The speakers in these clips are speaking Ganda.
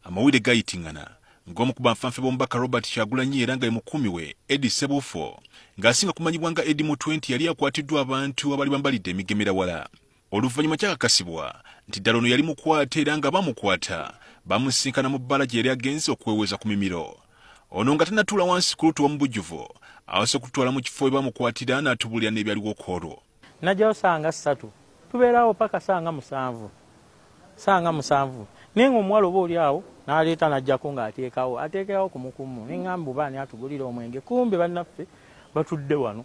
Amawulire gayitingana ng'omu ku banfanfe b'omubaka Robert Kyagulanyi era nga ye mukuumi we Eddie Sebuufu ng'asinga kumanyibwa nga Eddie Mutwe nti yali akwatiddwa abantu abali bambalidde emigemera wala. Oluvannyuma kyakakasibwa nti ddala ono yali mukwate era nga bamukwata bamusinkana mu bbala gye yali agenze okweweza ku mimiro. Ono nga tannatuula wansi ku lutuwa mu bujjuvu awase okutwala mu kifo we bamukwatira n'atubulira n'ebyaliwo ku olwo. Najjayo sanga 3 tubeerawo paka sanga 7 sanga 7 naye ng'omuwala oba oli awo n'aleeta n'ajjako ng'ateekawo ateekawo ku mukumu ne ŋŋamba oba ani atugulira omwenge, kumbe bannaffe batudde wano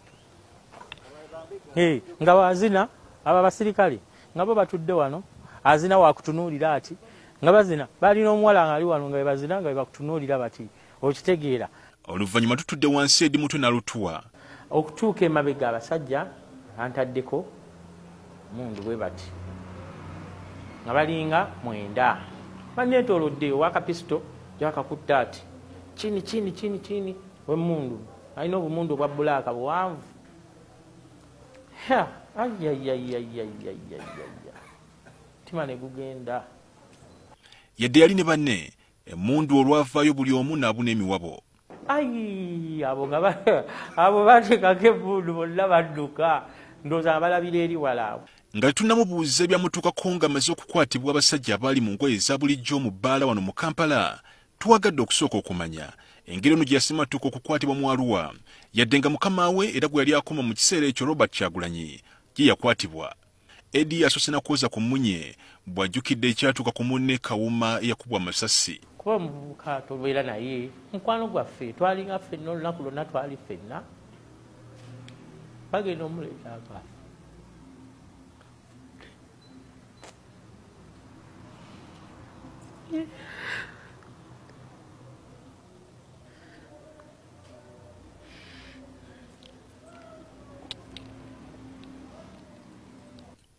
nga bazina aba basirikale nga bo batudde wano, azina wakutunuulira ati nga bazina balina omuwala ng'ali wano nga bebazina nga bebakutunuulira bati okitegeera. Oluvannyuma tutudde wansi Eddie Mutwe n'alutuwa. Okutuuka emabega abasajja antaddeko mundu bwe bati nga balinga 9 banneetoolodde owakapisito gyakakutta ati kini kini kini kini wemmundu alina obumundu obwa bulaaka buwanvu. Tima ne gugenda. Yadde yali ne banne emmundu olwavaayo buli omu n'abuna emiwabo. Ayi abo nga abo bateekako emmundu bonna badduka ndowooza balabira eri wala awo. Nga tunnamubuuza ebyamutuukako ng'amaze okukwatibwa abasajja abaali mu ngoye eza bulijjo mu bbaala wano mu Kampala, twagadde okusooka okumanya engeri ono gye yasimatuka okukwatibwa mu Arua yadde nga mukama we era gwe yali akoma mu kiseera ekyo Robert Kyagulanyi ye yakwatibwa. Eddie asoose na kwoza ku mmunye bw'ajjukidde ekyatuuka ku munne Kawuma eyakubwa amasasi. Kuba omuvubuka tobeera naye mukwano gwaffe twalinga ffenna olunaku lwonna twali ffenna bagenda omuleeta aka.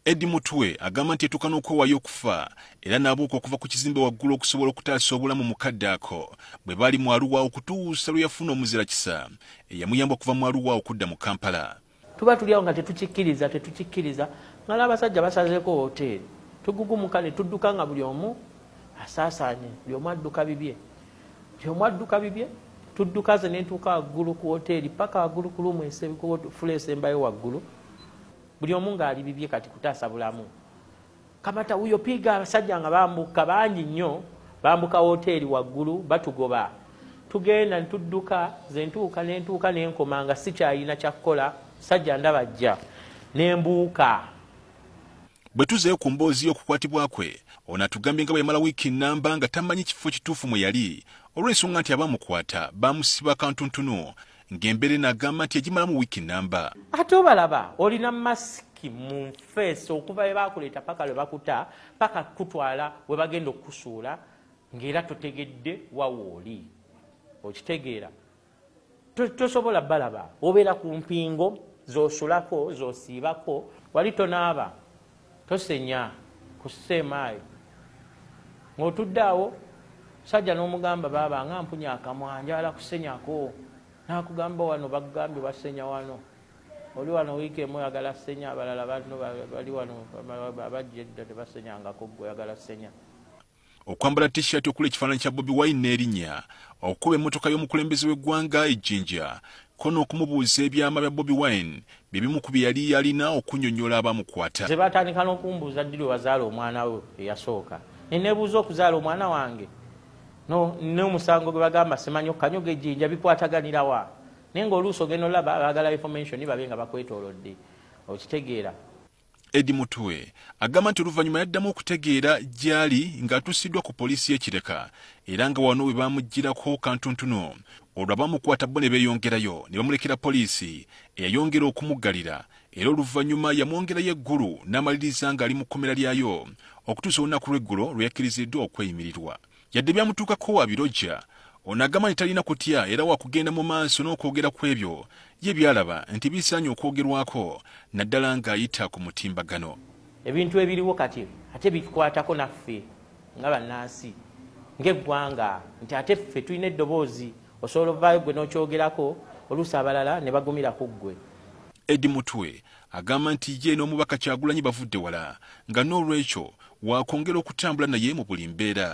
Eddie Mutwe agamba nti yatuuka n'okwewaayo okufa era n'abuuka okuva ku kizimbe waggulu okusobola okutaasa obulamu mu kadde ako bwe baali mu Arua okutuusa lwe yafuna omuzirakisa eyamuyamba okuva mu Arua okudda mu Kampala. Tuba tuli awo nga tetukikkiriza tetukikkiriza nga n'abasajja basazeeko woteeri tugugumuka ne tudduka nga buli omu asaasaanye buli omu adduka bibye buli omu adduka bibye tudduka ze ne ntuuka waggulu ku woteeri paka waggulu ku lumu fula esembayo waggulu buli omu ng'ali bibye kati kutaasa bulamu. Kamata wuyo piga abasajja nga bambuka bangi nnyo bambuka woteeri waggulu batugoba tugenda ne tudduka ze ntuuka ne ntuuka ne nkoma nga sikyalina kyakukola sajja ndabajja ne mbuuka. Bwe tuzeeyo ku mboozi y'okukwatibwa kwe ono atugambye nga bwe yamala wiiki nnamba nga tamanyi kifo kituufu mwe yali olw'ensonga nti abamukwata bamusiba kantuntunu ng'embeera n'agamba nti yagimalamu wiiki nnamba. Ate obalaba olina masiki mu nfeesi okuva we bakuleeta paka lwe bakuta paka kutwala we bagenda okukusuula ng'era totegedde wa wooli okitegeera. Tosobola balaba obeera ku mpingo z'osulako z'osiibako wali tonaaba tosenya kuseemaayo ng'otudde awo sajja n'omugamba baaba nga mpunya akamwa njagala kusenyako n'akugamba wano bagambye basenya wano oli wano wiiki emu oyagala senya abalala bano bali wano abajja edda tebasenyangako ggwe oyagala senya. Okwambala t-shirt okuli ekifaananyi kya Bobi Wine n'erinnya, okukuba emmotoka y'omukulembeze w'eggwanga ejjinja, ko n'okumubuuza ebyama bya Bobi Wine bye bimu ku bye yali alina okunnyonnyola abamukwata. Ze baatandika n'okumbuuza ddi lwe wazaala omwana we eyasooka ne neebuuza okuzaala omwana wange n'omusango gwe bagamba simanyi okkanyoga ejjinja bikwataganira wa naye ng'oluusi ogenda olaba baagala information babe nga bakwetoolodde okitegeera. Eddie Mutwe agamba nti oluvannyuma yaddamu okutegeera gy'ali ng'atuusiddwa ku poliisi y'e Kireka era nga wano we bamuggyirako kantuntuno olwo abamukwata bo ne beeyongerayo ne bamulekera poliisi eyayongera okumuggalira era oluvannyuma yamwongerayo eggulu n'amaliriza ng'ali mu kkomera lyayo okutuusa olunaku lw'eggulo lwe yakkiriziddwa okweyimirirwa. Yadde byamutuukako abirojja ono agamba nti talina kutya era wakugenda mu maaso n'okwogera ku ebyo ye by'alaba nti bisaanye okwogerwako naddala ng'ayita ku mutimbagano. Ebintu ebiriwo kati ate bikwatako naffe nga bannansi ng'eggwanga nti ate ffe tulina eddoboozi osobola ovaayo ggwe n'okyogerako oluusi abalala ne bagumira ku ggwe. Eddie Mutwe agamba nti ye n'omubaka Kyagulanyi bavudde wala nga n'olwekyo wakwongera okutambula naye mu buli mbeera.